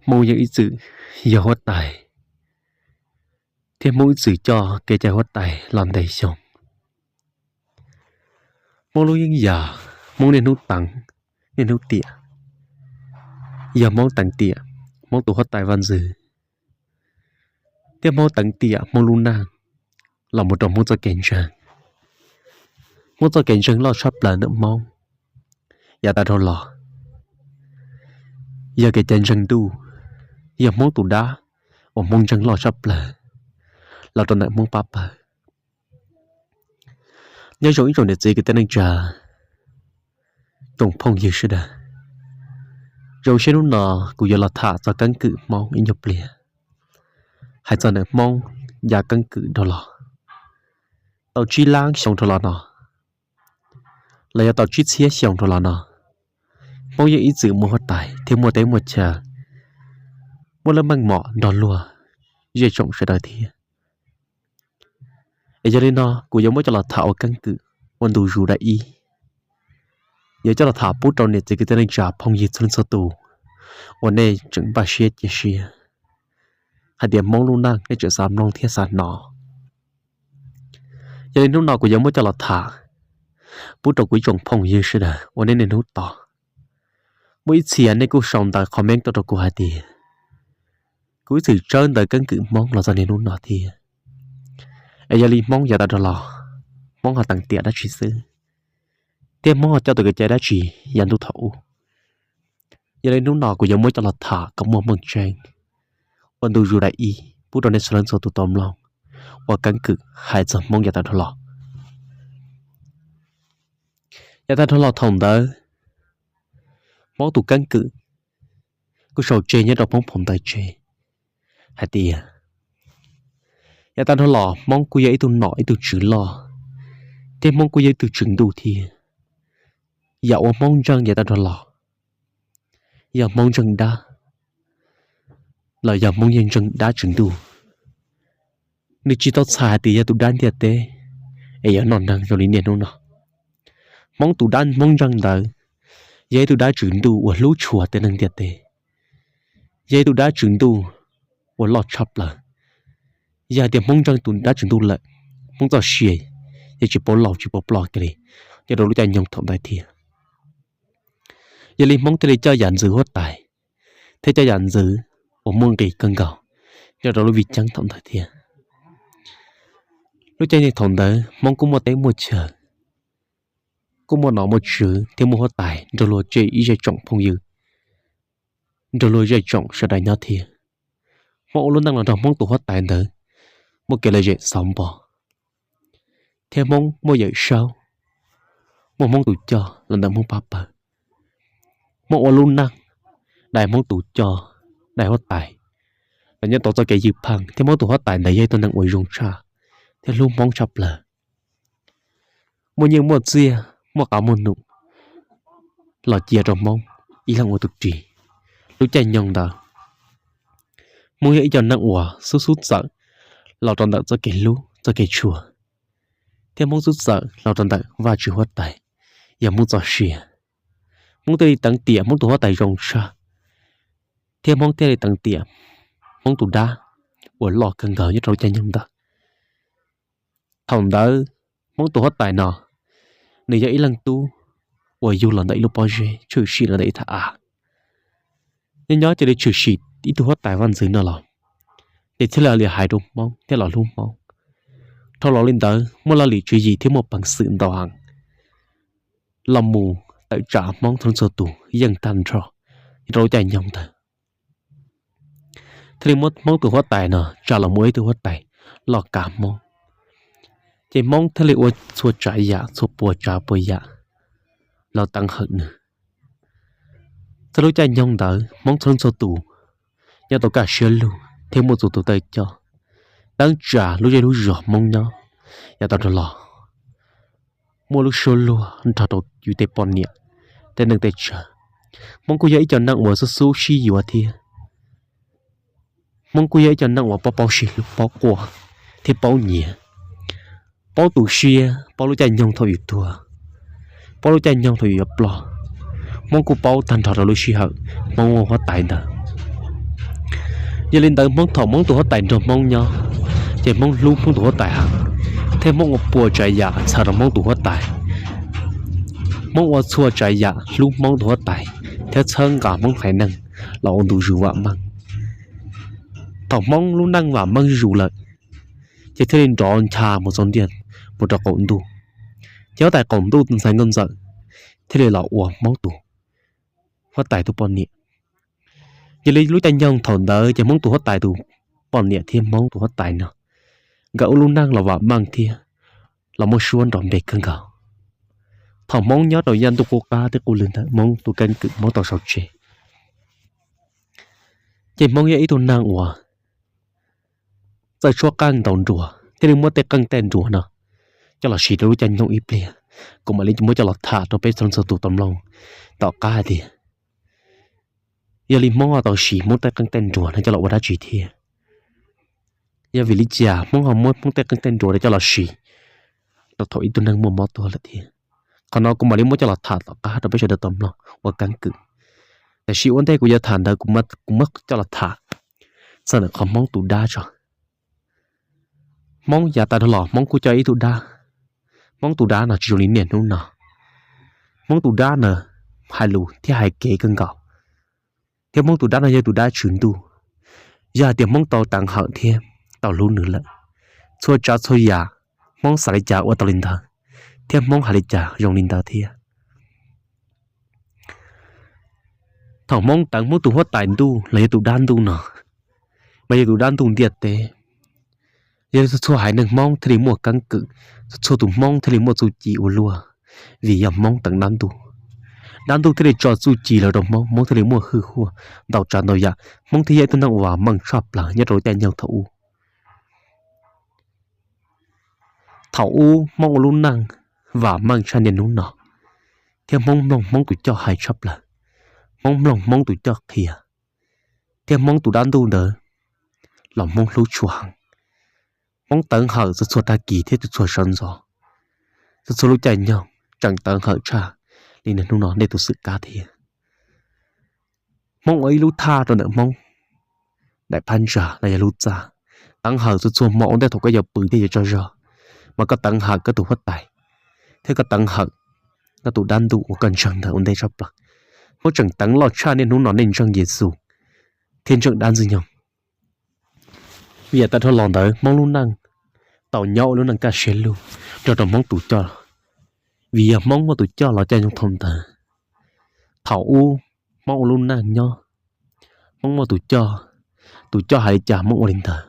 Hmoob yeej ib txwm yog huab tais, thiab Hmoob ib txwm coj kev cai huab tais los ntev xyoo. Hmoob lub yeeb yam, Hmoob niaj hnub teev, niaj hnub tiam, yog Hmoob teev tiam Hmoob tus huab tais vaj ntxwv, thiab Hmoob teev tiam Hmoob lub neej los mus rau Hmoob txoj kev ntseeg. Hmoob txoj kev ntseeg loj tshaj plaws ntawm Hmoob yav tag dhau los yog kev cai ntseeg ntuj, yog Hmoob tus dab uas Hmoob ntseeg loj tshaj plaws los rau ntawm Hmoob pab pawg. Nyob zoo ib tsoom niam txiv kwv tij neej tsa, tsoom phooj ywg sawv daws, zoo siab hnub no kuv yuav los tham txog keeb kwm Hmoob ib nyuag pliag, hais txog ntawm Hmoob yav keeb kwm dhau los, tau tsib lab xyoo dhau los no, los yog tau tsib txhiab xyoo dhau los no, Hmoob yeej ib txwm muaj huab tais thiab muaj teb muaj chaw, muaj lub meej mom nrog luag zej tsoom sawv daws thiab. Es yog li no kuv yuav muab coj los tham ua keeb kwm ua ntu zus dai ib, yuav coj los tham pub rau niam txiv kwv tij neej tsa phooj ywg txhua leej txhua tus uas nej tseem npaj siab cia siab hais tias Hmoob lub neej nej tseem xav mloog thiab xav hnov. Yog li hnub no kuv yuav muab coj los tham pub rau kuv ib tsoom phooj ywg sawv daws uas nej niaj hnub tos. Muaj ib txhia nej kuj sau ntawv comment tuaj rau kuv hais tias kuv ib txwm tsawb ntawv keeb kwm Hmoob los txog niaj hnub no thiab, es yog li Hmoob yav tag dhau los Hmoob ho teev tiam dab tsi xwb, thiab Hmoob ho coj tus kev cai dab tsi yav ntuj thaum ub. Yog li hnub no kuv yuav muab coj los tham kom muaj meej tseeb ua ntu zus dai ib pub rau nej txhua leej txhua tus tau mloog ua keeb kwm hais txog Hmoob yav tag dhau los. Yav tag dhau los thaum ntawd Hmoob tus keeb kwm kuj sau tseg nyob rau Hmoob phau ntawv tseg hais tias yav tag dhau los Hmoob kuj yog ib tug nom ib tug tswv loj, thiab Hmoob kuj yog ib tug tswv ntuj thiab. Yam uas Hmoob ntseeg yav tag dhau los yog Hmoob ntseeg dab, los yog Hmoob yeej ntseeg dab tswv ntuj. Nws tsis tau txhais hais tias yog tus dab ntiaj teb es yog noj neeg zoo li niaj hnub no. Hmoob tus dab Hmoob ntseeg ntawd yog ib tug dab tswv ntuj uas hlub tshua tej neeg ntiaj teb, yog ib tug dab tswv ntuj uas loj tshaj plaws. Yog hais tias Hmoob ntseeg tus dab tswv ntuj lawm, Hmoob txoj sia yeej tsis paub laus tsis paub ploj kiag li nyob rau lub caij nyoog thaum ntawd thiab. Yog li Hmoob thiaj li coj yam ntxwv huab tais thiab coj yam ntxwv uas muaj nqis kawg nkaus nyob rau lub vij ceeb thaum ntawd thiab. Lub caij nyoog thaum ntawd Hmoob kuj muaj teb muaj chaw, kuj muaj nom muaj tswv thiab muaj huab tais nrog luag zej ib zej tsoom phooj ywg, nrog luag zej tsoom sawv daws nyob thiab. Hmoob ua lub neej los nrog Hmoob tus huab tais ntawd muaj kev lom zem xauv npo, thiab Hmoob muaj Yawm Saub, muaj Hmoob tus coj los ntawm Hmoob pab pawg. Hmoob ua lub neej dai Hmoob tus coj, dai huab tais los nyob tau txoj kev ywj pheej, thiab Hmoob tus huab tais ntawd yog ib tug neeg uas zoo tshaj thiab hlub Hmoob tshaj plaws. Muaj nyiaj muaj txiaj, muaj qav muaj num los cia rau Hmoob ib leeg ua tus ris. Lub caij nyoog ntawd Hmoob yog ib co neeg uas xub xub txawm los rau ntawm txoj kev hlub txoj kev tshua, thiab Hmoob xub txawm los rau ntawm Vajtswv huab tais, yog Hmoob txoj sia. Hmoob thiaj li teev tiam Hmoob tus huab tais zoo tshaj, thiab Hmoob thiaj li teev tiam Hmoob tus dab uas loj kawg nkaus nyob rau lub caij nyoog ntawd. Thaum ntawd Hmoob tus huab tais no nws yog ib leeg tub uas yug los ntawm ib lub pob zeb, tshwm sim los ntawm ib thaj av. Nyob nyob cia li tshwm sim ib tug huab tais vaj ntxwv no los, ces thiaj li hais rau Hmoob thiab los hlub Hmoob. Dhau los li ntawd muaj laj lim tswv yim thiab muaj peev xwm ntau heev los mus tawm tsam Hmoob txhua leej txhua tus yeej tag nrho nyob rau lub caij nyoog ntawd. Thiaj li muab Hmoob tus huab tais no tsa los mus ua ib tug huab tais loj kav Hmoob, ces Hmoob thiaj li ua txhua tsav yam txhua pua tsav pua yam los teev hawm nws. Txog lub caij nyoog ntawd Hmoob txhua leej txhua tus nyob tau kaj siab lug thiab muaj txhua tus tawj coj, teeb tsa lub zej lub zos Hmoob nyob yav tag dhau los muaj lub suab luag nrog rau yus tej poj niam, tej neej tej tsav. Hmoob kuj yog ib co neeg uas xub xub sib yuav thiab. Hmoob kuj yog ib co neeg uas paub paub sib hlub paub quaj thiab paub nyiav, paub tu siab paub lub caij nyoog thaum yus tuag, paub lub caij nyoog thaum yus yuav ploj. Hmoob kuj paub tag nrho rau lub sij hawm Hmoob ua huab tais ntawd. Yog li ntawd Hmoob, thaum Hmoob tus huab tais nrog Hmoob nyob, ces Hmoob hlub Hmoob tus huab tais heev, thiab Hmoob ua puas tsav yam txhawm rau Hmoob tus huab tais. Hmoob ua txhua tsav yam hlub Hmoob tus huab tais, thiab txhawb nqa Hmoob haiv neeg los ua ntu zus vam meej. Thaum Hmoob lub neej vam meej zuj zus lawm, ces thiaj li nrov ncha mus txog ntiaj, mus rau qaum ntuj. Ces huab tais qaum ntuj tus ntxhais Nkauj Ntxawm thiaj li los ua Hmoob tus huab tais tus poj niam. Yog li lub caij nyoog thaum ntawd ces Hmoob tus huab tais tus poj niam thiab Hmoob tus huab tais no, nkawd ua lub neej los vam meej thiab los muaj suab nrov npe kawg nkaus. Thaum Hmoob nyob rau yav ntuj qub qab thiab qub lwg ntawm Hmoob tus keeb kwm Hmoob tau sau tseg, ces Hmoob yog ib tug neeg uas txawj tshuab qeej ntaus nruas thiaj li muab tej qeej tej nruas no coj los siv rau lub caij nyoog ib pliag. Kuv mam li muab coj los tham rau peb txhua leej txhua tus tau mloog tom qab hais tias yog li Hmoob ho tau siv Hmoob tej qeej tej nruas no coj los ua dab tsi thiab. Yog vim li cas Hmoob ho muab Hmoob tej qeej tej nruas no coj los siv rau thaum ib tug neeg muaj mob tuag lawm thiab. Qhov no kuv mam li muab coj los tham tom qab rau peb sawv daws tau mloog ua keeb kwm. Tiam sis ua ntej kuv yuav tham ntawd kuv muab coj los tham txog ntawm qhov Hmoob tus dab tso. Hmoob yav tas dhau los Hmoob kuj coj ib tug dab. Hmoob tus dab no tsis zoo li niaj hnub no. Hmoob tus dab no hais lus thiab hais kev kawg nkaus, thiab Hmoob tus dab no yog tus dab tswv ntuj. Yog hais tias Hmoob tau teev hawm thiab tau hlub nws lawm, txhua tsav txhua yam Hmoob xav li cas ua tau li ntawd, thiab Hmoob hais li cas zoo li ntawd thiab. Thaum Hmoob teev Hmoob tus huab tais ntuj los yog tus dab ntuj no, mas yog tus dab ntuj ntiaj teb. Yog li txhua txhua haiv neeg Hmoob thiaj li muaj keeb kwm, txhua txhua tus Hmoob thiaj li muaj txuj ci ua luaj, vim yog Hmoob teev dab ntuj. Dab ntuj thiaj li tso txuj ci los rau Hmoob, Hmoob thiaj li muaj hwj huaj ntau tsav ntau yam, Hmoob thiaj yog ib tug neeg uas vam meej tshaj plaws nyob rau lub caij nyoog thaum ub. Thaum ub Hmoob ua lub neej vam meej tshaj niaj hnub no, thiab Hmoob mloog Hmoob tus coj hais tshaj plaws, Hmoob mloog Hmoob tus coj qhia, thiab Hmoob tus dab ntuj ntawd los Hmoob hlub tshua heev. Hmoob teev hawm txhua txhua tag kis thiab txhua txhua sawv ntxov, txhua txhua lub caij nyoog tseem teev hawm tshaj li niaj hnub no nej tus xwm kab thiab. Hmoob ua ib lub thaj rau ntawm Hmoob daim phab ntsa los yog lub txaj, teev hawm txhua txhua hmo ua ntej thaum koj yuav pw thiab yuav tsaug zog, mas koj teev hawm koj tus huab tais, thiab koj teev hawm koj tus dab ntuj uas koj ntseeg ntawd ua ntej tshaj plaws. Hmoob tseem teev loj tshaj niaj hnub no nej ntseeg Yexus thiab ntseeg dab Ntxwg Nyoog. Vim yam tas dhau los ntawd Hmoob lub neej tau nyob ua lub neej kaj siab lug nrog rau Hmoob tus coj, vim yog Hmoob muaj tus coj los caij nyoog thaum ntawd. Thaum ub Hmoob ua lub neej nyob, Hmoob muaj tus coj, tus coj hais li cas Hmoob ua li ntawd.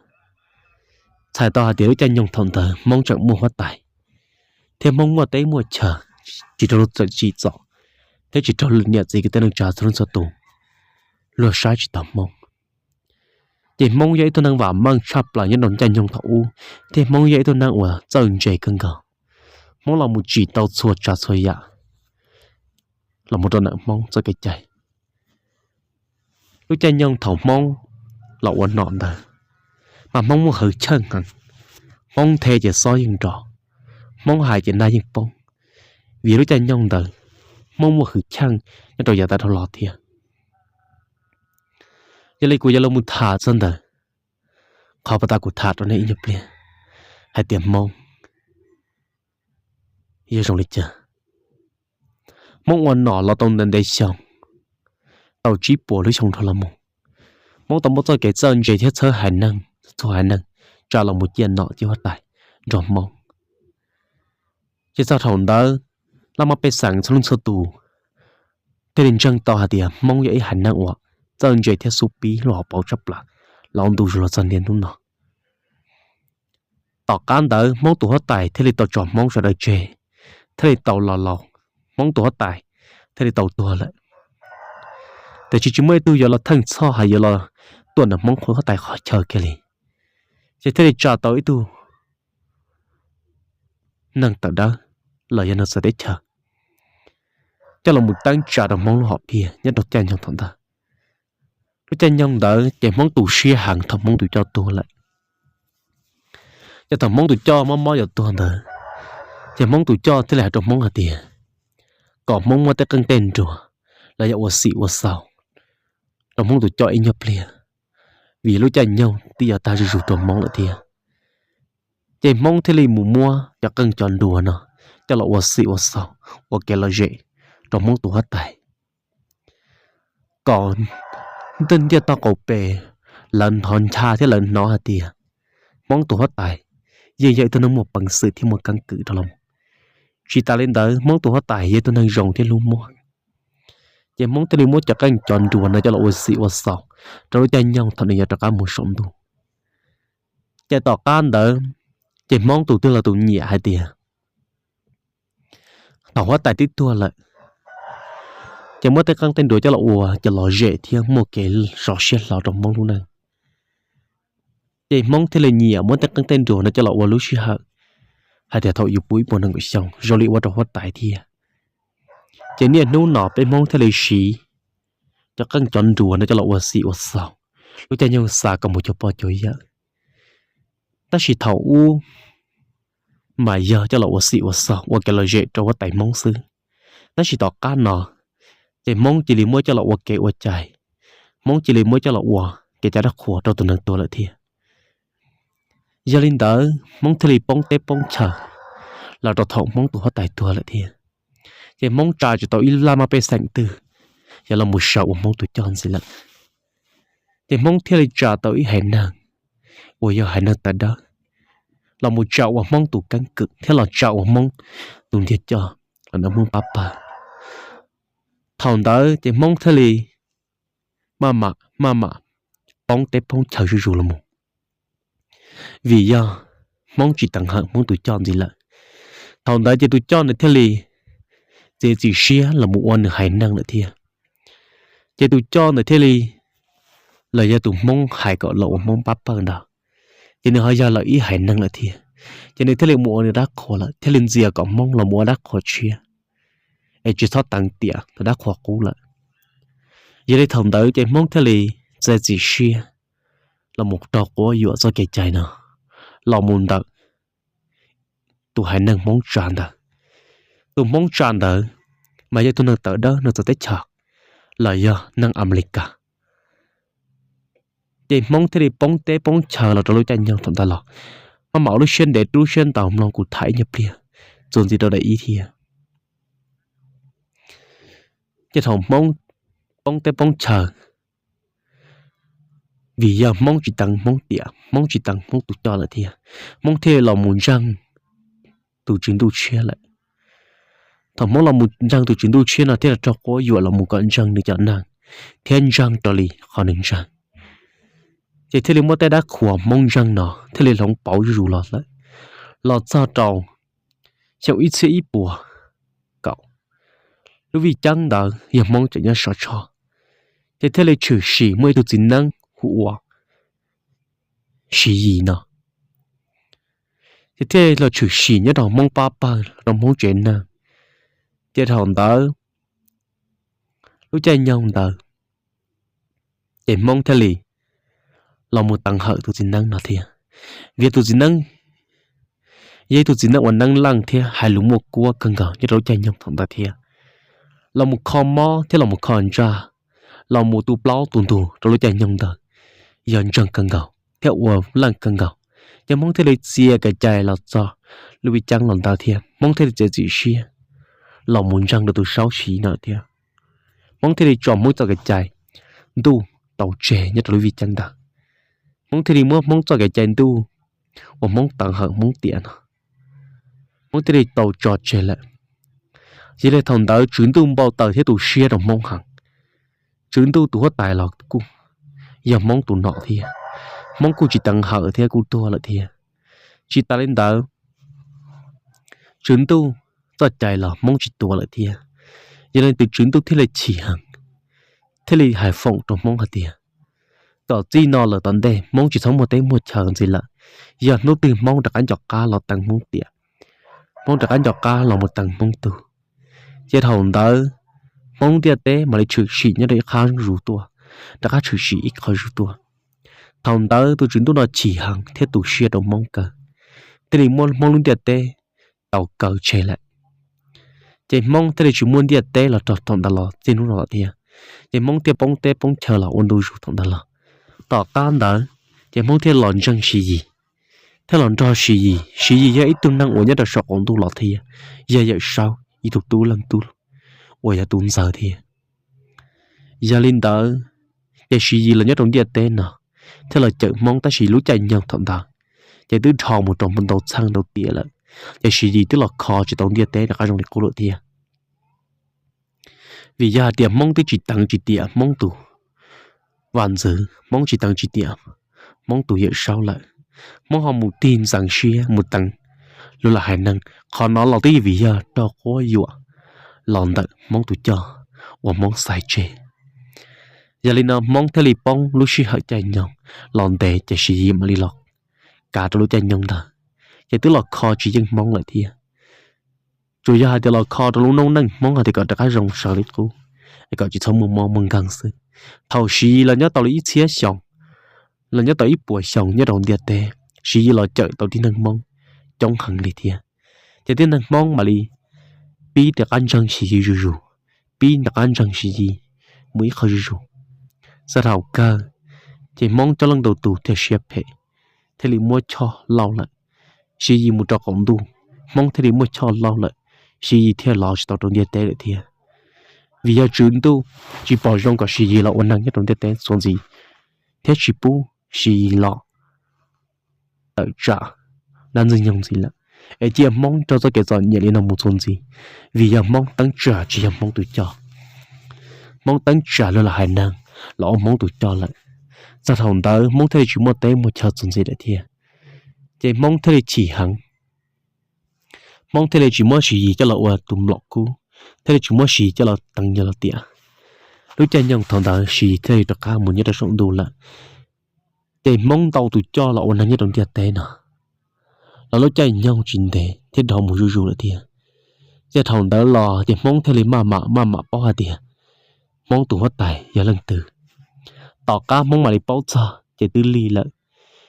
Txhais tau hais tias lub caij nyoog thaum ntawd Hmoob tseem muaj huab tais, thiab Hmoob muaj teb muaj chaw, tsis raug luag txim txom, thiab tsis raug niam txiv kwv tij neej tsa txhua leej txhua tus luag saib tsis taus Hmoob. Ces Hmoob yog ib tug neeg vam meej tshaj plaws nyob rau caij nyoog thaum ub, thiab Hmoob yog ib tug neeg uas txawj ntse kawg nkaus. Hmoob los mus tsim tau txhua tsav txhua yam los mus rau ntawm Hmoob txoj kev cai. Lub caij nyoog thaum Hmoob los ua nom ntawd, mas Hmoob muaj hwj chim heev, Hmoob nthe ces xob yeej nrov, Hmoob hais ces nag yeej poob. Vim lub caij nyoog ntawd Hmoob muaj hwj chim nyob rau yav tas dhau los thiab. Yog li kuv yuav los mus tham txog ntawm qhov pas tas kuv tham rau nej ib nyuag pliag hais tias Hmoob yog zoo li cas. Hmoob ua nom los tau ntev ntev xyoo, tau tsib puas lub xyoo dhau los mus, Hmoob tau muab txoj kev txawj ntse thiab txhawb haiv neeg, txhua haiv neeg tsa los mus ciaj nom ciaj huab tais nrog Hmoob. Ces txog thaum ntawd, laj mab pej xeem txhua leej txhua tus thiaj li ntseeg tau hais tias Hmoob yog ib haiv neeg uas txawj ntse thiab xub pib luag hauv paus tshaj plaws los ua ntu zus los txog niaj hnub no. Tom qab ntawd Hmoob tus huab tais thiaj li tau tso Hmoob sawv daws tseg, thiaj li tau los laus, Hmoob tus huab tais thiaj li tau tuag lawm. Tiam sis tsis muaj ib tug yuav los theej txhoj hais yuav los tuaj ntawm Hmoob huab tais qhov chaw kiag li. Ces thiaj li tsa tau ib tug neeg tawm dawb los yog neeg txawv teb chaws coj los mus teeb tsa rau Hmoob lub hom phiaj nyob rau caij nyoog thaum ntawd. Lub caij nyoog ntawd ces Hmoob tu siab heev thaum Hmoob tus coj tuag lawm. Ces thaum Hmoob tus coj mob mob yuav tuag ntawd, ces Hmoob tus coj thiaj li hais rau Hmoob hais tias kom Hmoob muaj tej qeej tej nruas los yog ua xim ua xaus rau Hmoob tus coj ib nyuag pliag, vim lub caij nyoog twb yuav tag zuj zus rau Hmoob lawm thiab. Ces Hmoob thiaj li mus muab cov qeej cov nruas no coj los ua xim ua xaus ua kev lom zem rau Hmoob tus huab tais, kom tej ntiaj teb qaum pes lawv hnov ncha thiab lawv hnov hais tias Hmoob tus huab tais yeej yog ib tug neeg muaj peev xwm thiab muaj keeb kwm rau los. Tsis tas li ntawd, Hmoob tus huab tais yog ib tug neeg zoo thiab hlub muam. Ces Hmoob thiaj li muab cov qeej cov nruas no coj los ua xim ua xaus rau lub caij nyoog thaum nws yuav rov qab mus saum ntuj. Ces tom qab ntawd, ces Hmoob tus twg los tus nyiam hais tias thaum huab tais twb tuag lawm, ces muab tej qeej tej nruas coj los ua ces lom zem thiab muaj kev sov siab hlo rau Hmoob lub neej. Ces Hmoob thiaj li nyiam muab tej qeej tej nruas no coj los ua lub sij hawm hais tias thaum yus puv ib puas nees nkaum xyoo zoo li ua rau huab tais thiab. Ces niaj hnub no peb Hmoob thiaj li siv cov qeej cov nruas no coj los ua xim ua xaus, lub caij nyoog xa kom mus cuag pog cuag yawm. Tab sis thaum ub mas yog coj los ua xim ua xaus ua kev lom zem rau huab tais Hmoob xwb. Tab sis tom qab no, ces Hmoob cia li muab coj los ua kev ua cai, Hmoob cia li muab coj los ua kev cai dab qhuas rau tus neeg tuag lawm thiab. Yog li ntawd Hmoob thiaj li poob teb poob chaw los rau thaum Hmoob tus huab tais tuag lawm thiab. Ces Hmoob tsa tsis tau ib laj maj pej xeem twg yog los mus sawv ua Hmoob tus coj ntxiv lawm. Ces Hmoob thiaj li tsa tau ib haiv neeg uas yog haiv neeg tawv dawb los mus tsa ua Hmoob tus keeb kwm thiab los tsa ua Hmoob tus ntiag coj los ntawm Hmoob pab pawg. Thaum ntawd ces Hmoob thiaj li maj mam maj mam poob teb poob chaw zuj zus los mus, vim yog Hmoob tsis teev hawm Hmoob tus coj ntxiv lawm. Thaum ntawd ces tus coj ntawd thiaj li txiav txim siab los mus ua nws haiv neeg lawm thiab. Ces tus coj ntawd thiaj li, los yog tus Hmoob hais kom los ua Hmoob pab pawg ntawd, ces nws ho yog lawm ib haiv neeg lawm thiab. Ces nws thiaj li mus ua nws dab qhuas lawm, thiaj li ntxias kom Hmoob los mus ua dab qhuas tshiab, es tsis txhob teev tiam tus dab qhuas qub lawm. Yog li thaum ntawd ces Hmoob thiaj li txiav txim siab los mus raug quab yuam txoj kev cai no los mus ntawm tus haiv neeg Hmoob tsa ntawd. Tus Hmoob tsa ntawd mas yog tus neeg tawv dawb nyob txawv teb chaws los yog neeg Amelikas. Ces Hmoob thiaj li poob teb poob chaw los rau lub caij nyoog thaum ntawd los, maj mam ua lub siab ntev rub siab ntaus mloog kuv tham ib nyuag pliag txuas ntxiv rau daim ib thiab. Ces thaum Hmoob poob teb poob chaw, vim yog Hmoob tsis teev Hmoob tiam, Hmoob tsis teev Hmoob tus coj lawm thiab, Hmoob thiaj los mus ntseeg tus tswv ntuj tshiab lawm. Thaum Hmoob los mus ntseeg tus tswv ntuj tshiab no thiaj li raug quab yuam los mus kom ntseeg nws cov neeg thiab ntseeg raws li qhov nws ntseeg. Ces thiaj li muab tej dab qhuas Hmoob ntseeg no thiaj li hloov pauv zuj zus los lawm. Los txog rau xyoo ib txhiab ib puas kaum, lub Vij Ceeb ntawd yog Hmoob tseem nyob Suav Tshoj, ces thiaj li tshwm sim muaj ib tug txiv neeb hu ua Siv Yis no, ces thiaj los tshwm sim nyob rau Hmoob pab pawg rau Hmoob tsev neeg. Ces thaum ntawd, lub caij nyoog ntawd, ces Hmoob thiaj li los mus teev hawm tus txiv neeb no thiab. Vim tus txiv neeb yog ib tug txiv neeb uas neeb leej thiab hais lus muaj kuab kawg nkaus nyob rau lub caij nyoog thaum ntawd thiab. Los mus kho mob thiab los mus kho ntsaj, los mus tu plaub tu ntug rau lub caij nyoog ntawd yog ntseeg kawg nkaus thiab ua leej kawg nkaus. Ces Hmoob thiaj li txia kev cai los txog lub Vij Ceeb los ntawd thiab, Hmoob thiaj li txiav txim siab los mus ntseeg rau tus Saub Siv no thiab. Hmoob thiaj li tso Hmoob txoj kev cai ntuj tau tseg nyob rau lub Vij Ceeb ntawd. Hmoob thiaj li muab Hmoob txoj kev cai ntuj uas Hmoob teev hawm Hmoob tiam no, Hmoob thiaj li tau tso tseg lawm. Yog li thaum ntawd tswv ntuj npau taws thiab tu siab rau Hmoob heev. Tswv ntuj tus huab tais los kuj yog Hmoob tus nom thiab, Hmoob kuj tsis teev hawm thiab kuj tuag lawm thiab. Tsis tas li ntawd, tswv ntuj txoj cai los Hmoob tsis tuav lawm thiab. Yog li tus tswv ntuj thiaj li chim heev, thiaj li hais foom rau Hmoob hais tias, kom txij no lawm tom ntej Hmoob tsis txhob muaj teb muaj chaw ntxiv lawm. Yog hnub twg Hmoob rov qab nco qab los teev Hmoob tiam, Hmoob rov qab nco qab los mus teev Hmoob tug. Ces thaum ntawd Hmoob ntiaj teb mam li tshwm sim nyob rau ib qhov zuj zus tuaj, rov qab tshwm sim ib qho zuj zus tuaj. Thaum ntawd tus tswv ntuj no chim heev thiab tu siab rau Hmoob kawg, thiaj li muab Hmoob lub ntiaj teb tau kaw tseg lawm. Ces Hmoob thiaj li tsis muaj ntiaj teb los rau thaum ntawd los txij hnub no thiab. Ces Hmoob thiaj poob teb poob chaw los ua ntu zus thaum ntawd los. Tom qab ntawd ces Hmoob thiaj los ntseeg Siv Yis, thiaj los nrog Siv Yis. Siv Yis yog ib tug neeg uas nyob rau saum qaum ntuj los thiab, yog Yawm Saub ib tug tub leej tub uas yog tus ntxawg thiab. Yog li ntawd, ces Siv Yis los nyob rau ntiaj teb no thiaj los cawm Hmoob, tab sis lub caij nyoog thaum ntawd ces twb dhau mus rau ntau txheej ntau tiam lawm, ces Siv Yis twb los kho tsis tau ntiaj teb rov qab zoo li qub lawm thiab. Vim yog hais tias Hmoob twb tsis teev tsis tiam Hmoob tus vaj ntxwv, Hmoob tsis teev tsis tiam Hmoob tus Yawm Saub lawm, Hmoob ho mus tig ntxeev siab mus teev luag lwm haiv neeg. Qhov no los twb vim yog rog quab yuam los ntawm Hmoob tus coj uas Hmoob xaiv tseg. Yog li no Hmoob thiaj li poob lub sij hawm caij nyoog los ntev, ces Siv Yis mam li los kav rau lub caij nyoog ntawd, ces twb los kho tsis yeej Hmoob lawm thiab. Tsuas yog hais tias los kho rau lub noob neej Hmoob hais tias kom rov qab zoo sawv li qub, es kom tsis txhob muaj mob muaj nkeeg xwb. Thaum Siv Yis los nyob tau li ib txhiab xyoo, los nyob tau ib puas xyoo nyob rau ntiaj teb, Siv Yis los cawm tau tib neeg Hmoob coob heev li thiab. Ces tib neeg Hmoob mam li pib rov qab ntseeg Siv Yis zuj zus, pib rov qab ntseeg Siv Yis mus ib qho zuj zus. Txog thaum kawg, ces Hmoob coob leej ntau tus thiaj siab phem, thiaj li muab Choj Lauj lawm. Siv Yis mus rau qaum ntuj, Hmoob thiaj li muaj Choj Lauj lawm, Siv Yis thiaj los tsis tau rau ntiaj teb lawm thiab. Vim yog Tswv Ntuj tsis pom zoo kom Siv Yis los ua neeg nyob rau ntiaj teb txuas ntxiv, thiab tsis pub Siv Yis los tawm tsam dab Ntxwg Nyoog ntxiv lawm, es cia Hmoob raug txoj kev txom nyem li no mus txuas ntxiv. Vim yog Hmoob teeb tsa tsis yog Hmoob tus coj, Hmoob teeb tsa luag lwm haiv neeg los ua Hmoob tus coj lawm. Txog thaum ntawd Hmoob thiaj li tsis muaj teb muaj chaw txuas ntxiv lawm thiab. Ces Hmoob thiaj li chim heev, Hmoob thiaj li tsis muab Siv Yis coj los ua tus mlom kub, thiaj li tsis muab Siv Yis coj los teev nyog los tiam. Lub caij nyoog thaum ntawd Siv Yis thiaj li rov qab mus nyob rau saum ntuj lawm, ces Hmoob ntau tus coj los ua neeg nyob rau ntiaj teb no los lub caij nyoog tsis ntev thiaj dhau mus zuj zus lawm thiab. Ces thaum ntawd los ces Hmoob thiaj li maj mam maj mam paub hais tias Hmoob tus huab tais yog leej twg. Tom qab Hmoob mam li paub txog ces twb lig lawm.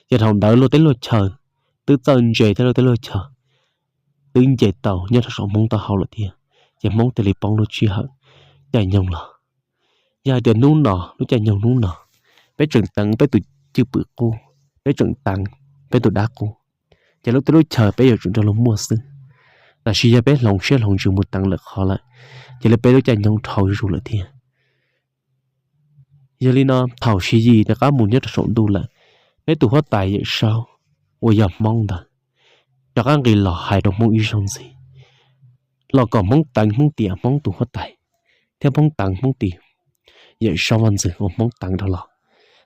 Ces thaum ntawd luag teb luag chaw twb txawj ntse thiab luag teb luag chaw twb nce tau nyob rau saum Hmoob taub hau lawm thiab. Ces Hmoob thiaj li poob lub sij hawm caij nyoog los. Yog hais tias hnub no, lub caij nyoog hnub no, peb tseem teev peb tus cwj pwm qub, peb tseem teev peb tus dab qub, ces lub teb lub chaw peb yuav tsum nrog luag muaj xwb. Tab sis yog peb hloov siab hloov ntsws mus teev lawm qhov lawm, ces lawv peb lub caij nyoog dhau zuj zus lawm thiab. Yog li no thaum Siv Yis rov qab mus nyob rau saum ntuj lawm, peb tus huab tais Yawm Saub uas yog Hmoob ntawd rov qab nqis los hais rau Hmoob ib zaug ntxiv, los kom Hmoob teev Hmoob tiam Hmoob tus huab tais, thiab Hmoob teev Hmoob tiam Yawm Saub vaj ntxwv uas Hmoob teev rau los.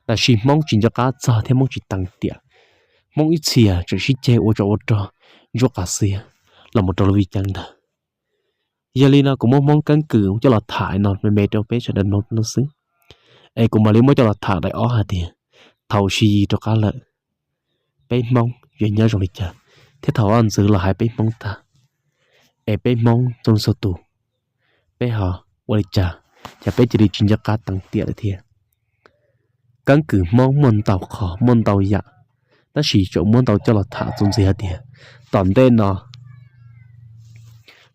Tab sis Hmoob tsis nco qab txog thiab Hmoob tsis teev tiam, Hmoob ib txhia tseem sib ceg ua tsov ua rog ntsuab qas xiab los mus rau lub vij ceeb ntawd. Yog li no kuv muab Hmoob keeb kwm coj los tham no me me rau peb sawv daws mloog no xwb, es kuv mam li muab coj los tham daim ob hais tias thaum Siv Yis rov qab lawm, peb Hmoob yuav nyob zoo li cas, thiab thaum vaj ntxwv los hais peb Hmoob tag, es peb Hmoob txhua txhua tus, peb ho ua li cas, ces peb cia li tsis nco qab teev tiam lawm thiab. Keeb kwm Hmoob muaj ntau qhov muaj ntau yam, tab sis tseem muab ntau coj los tham txuas ntxiv hais tias tom ntej no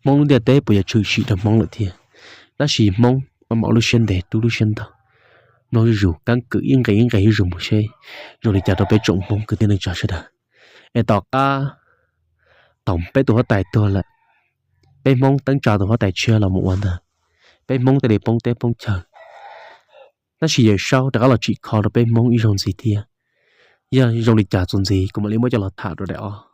Hmoob lub ntiaj teb puas yuav tshwm sim rau Hmoob lawm thiab. Tab sis Hmoob mam mam ua lub siab ntev rub lub siab ntau, mloog zuj zus keeb kwm ib nqe ib nqe zuj zus mus seb zoo li cas rau peb tsoom Hmoob kwv tij neej tsa sawv daws. Es tom qab thaum peb tus huab tais tuag lawm, peb Hmoob teeb tsa tus huab tais tshiab los mus ua ntag, peb Hmoob thiaj li poob teb poob chaw. Tab sis Yawm Saub rov qab los tsim kho rau peb Hmoob ib zaug ntxiv thiab. Yog zoo li cas txuas ntxiv kuv mam li muab coj los tham rau daim ob.